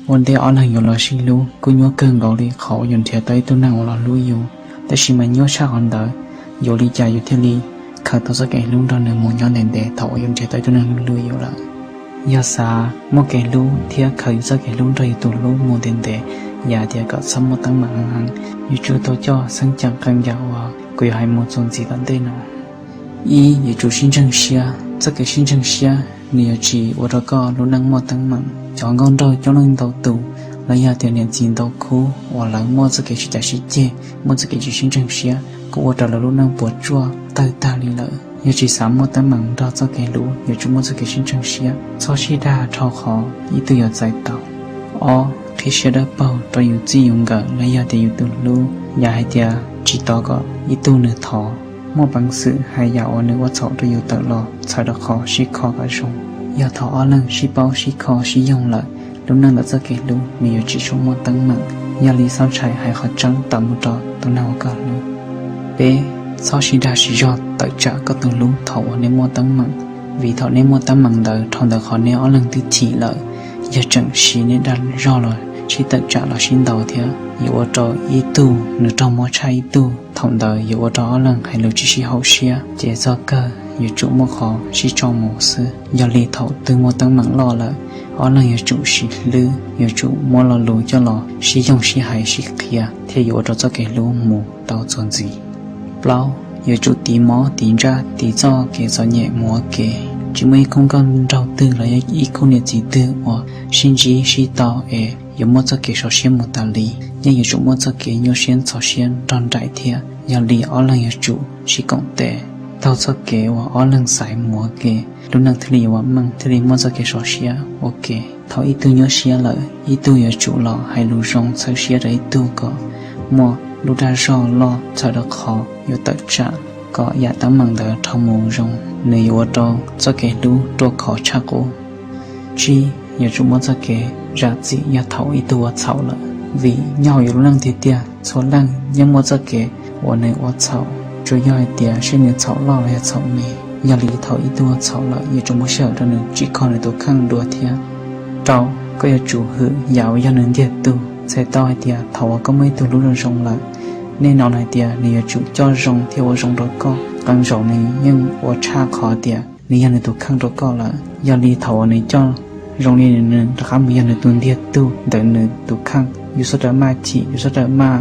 Ua ntej ob leeg yuav los sib hlub kuj nyuaj kawg nkaus li qhov uas yus nrhiav tau ib tug neeg uas los hlub yus, tab sis mas nyuaj tshaj qhov ntawd, yuav ua li cas yus thiaj li khaws tau txoj kev hlub nrog nws mus nyob ntev ntev thaum uas yus nrhiav tau ib tug neeg hlub yus lawm. Yog xav muaj kev hlub thiab khaws yus txoj kev hlub nrog yus tus hlub mus ntev ntev, yam tias kom txhob muaj teeb meem heev heev, yuav tsum tau coj xeeb ceem qee yam uas kuv yuav hais mus txuas ntxiv tom ntej no. Ib, yuav tsum sib ntseeg siab. Txoj kev sib ntseeg siab nws yuav tsis ua rau koj lub neej muaj teeb meem. Cov nkauj nraug coob leej ntau tus, los yog tias niam txiv ntau khub uas lawv muaj txoj kev sib cav sib ceg, muaj txoj kev tsis sib ntseeg siab, kuj ua rau lawv lub neej puas tsuaj tawg tag li lawm. Yog tsis xav muaj teeb meem nrog txoj kev hlub, yuav tsum muaj txoj kev sib ntseeg siab, txhob sib dag dhau qhov ib tug yuav txais tau. Ob, qhib siab dawb paug rau yus txij yus nkawm los yog tias yus tus hlub. Yam hais tias tsis tos kom ib tug nws thov, muaj peev xwm hais yam uas nws ua txhaum rau yus tawm los txhawm rau qhov sib kho kom zoo. Yog thaum ob leeg sib paub sib kho sib yoog lawm, lub neej ntawm txoj kev hlub nws yuav tsis tshua muaj teeb meem. Yog li txhob ntshai hais qhov tseeb tawm mus rau tus neeg uas koj hlub. Peb, txhob sib dag siv zog tawm tsam koj tus hlub thaum uas nej muaj teeb meem, vim thaum nej muaj teeb meem ntawd dhau ntawm qhov nej ob leeg twb chim lawm. Yog tseem siv nej dag zog los sib tawm tsam los sib ntaus thiab, yuav ua rau ib tug nws raug mob tshaj ib tug. Thaum ntawd yuav ua rau ob leeg hais lus tsis sib haum siab, ces txog kawg yuav tsum muaj qhov sib tso mus xwb. Yog li thaum twg muaj teeb meem loj lawm, ob leeg yuav tsum sib hlub, yuav tsum muab lo lus coj los sib yoog sib hais sib qhia, thiaj yuav ua rau txoj kev hlub mus tau txuas ntxiv. Plaub, yuav tsum tiv mob tiv ntsaj tiv txoj kev txom nyem mus ua ke. Tsis muaj ib khub nkauj nraug twg los yog ib khub niam txiv twg uas sib ntsib sib tau es yuav muaj txoj kev sov siab mus tas li. Yeej yuav tsum muaj txoj kev nyuaj siab ntxhov siab nrog nraim thiab. Yog li ob leeg yuav tsum sib koom tes taug txoj kev uas ob leeg xaiv mus ua ke, lub neej thiaj li yuav vam meej, thiaj li muaj txoj kev sov siab ua ke. Thaum ib tug nyuaj siab lawm, ib tug yuav tsum los hais lus zoo txhawb siab rau ib tug kom muaj lub dag zog loj txhawm rau qhov yuav tawm tsam kom yam teeb meem ntawd dhau mus zoo, nws yuav ua rau txoj kev hlub ruaj khov tshaj qub. Tsib, yuav tsum muaj txoj kev zam txim yog thaum ib tug ua txhaum lawm, vim nyob hauv yus lub neej tiag tiag txhua leej yeej muaj txoj kev uas nws ua txhaum, tsuas yog hais tias seb nws txhaum loj los yog txhaum me. Yog li thaum ib tug ua txhaum lawm yuav tsum muab sij hawm rau nws tsim kho nws tus kheej dua thiab. Rau, koj yuav tsum hwm yam uas yog nws ntiag tug. Txhais tau hais tias thaum uas koj muaj ib tug hlub zoo zoo lawm, nej hnov hais tias nws yuav tsum coj zoo thiab ua zoo rau koj, qee zaum nws yeej ua tshaj qhov tias nws yog nws tus kheej rau koj lawm. Yog li thaum uas nws coj zoo li nws rov qab mus yog nws tus ntiag tug ntawm nws tus kheej, yus txhob rawm maj chim, yus txhob rawm maj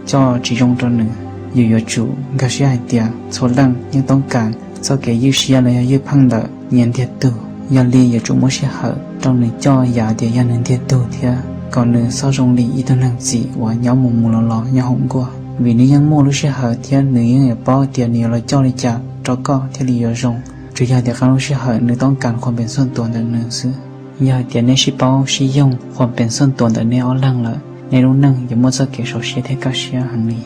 coj tsis zoo rau nws. Yus yuav tsum nkag siab hais tias txhua leej yeej toob kas txoj kev ywj siab los yog ywj pheej ntawm nyias ntiag tug. Yog li yuav tsum muab sij hawm rau nws coj yam tias yog nws ntiag tug thiab kom nws txhob zoo li ib tug neeg txim uas nyob mus mus los los nyob hauv nkuaj, vim nws yeej muaj lub sij hawm thiab nws yeej yuav paub tias nws yuav los coj li cas rau koj thiaj li yuav zoo. Tsuas yog tias qee lub sij hawm nws toob kas qhuas pees xuaj tuas ntawm nws xwb. Yog hais tias nej sib paub sib yoog qhuas pees xuaj tuas ntawm nej ob leeg lawm, nej lub neej yuav muaj txoj kev sov siab thiab kaj siab heev li.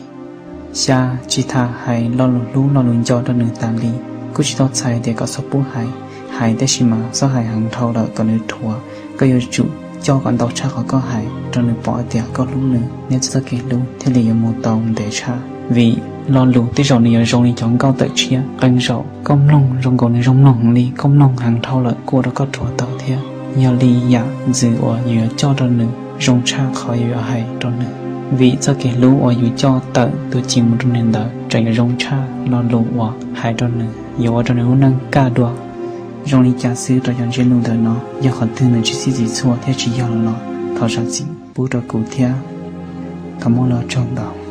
Xya, tsis tas hais lo lus hlub lo lus nco rau nws tas li. Kuj tsis tau txhais tias kom txhob pub hais, hais tab sis mas txhob hais heev dhau lawm kom nws dhuav. Koj yuav tsum coj kom ntau tshaj qhov koj hais rau nws pom tias koj hlub nws, nej txoj kev hlub thiaj li yuav mus tau ntev tshaj. Vim lo lus tej zaum nws yuav zoo li cov nkauj tawm tshiab, qee zaum koj mloog zoo nkaus nws zoo mloog heev li, koj mloog heev dhau lawm kuj ua rau koj dhuav tau thiab. Yog li yam ntxwv uas yus yuav coj rau nws zoo tshaj qhov yus yuav hais rau nws. Vim txoj kev hlub uas yus coj tawm tus cim mus rau nws ntawd tseem yuav zoo tshaj lo lus uas hais rau nws, yuav ua rau nws lub neej kaj dua. Zoo li cas xwb rau cov ntsiab lus ntawm no, yog qhov twg nws tsis txhij txwv txhua thiab tsis yog los, thov zam txim pub rau kuv thiab. Thov muaj lus tsaug ntau.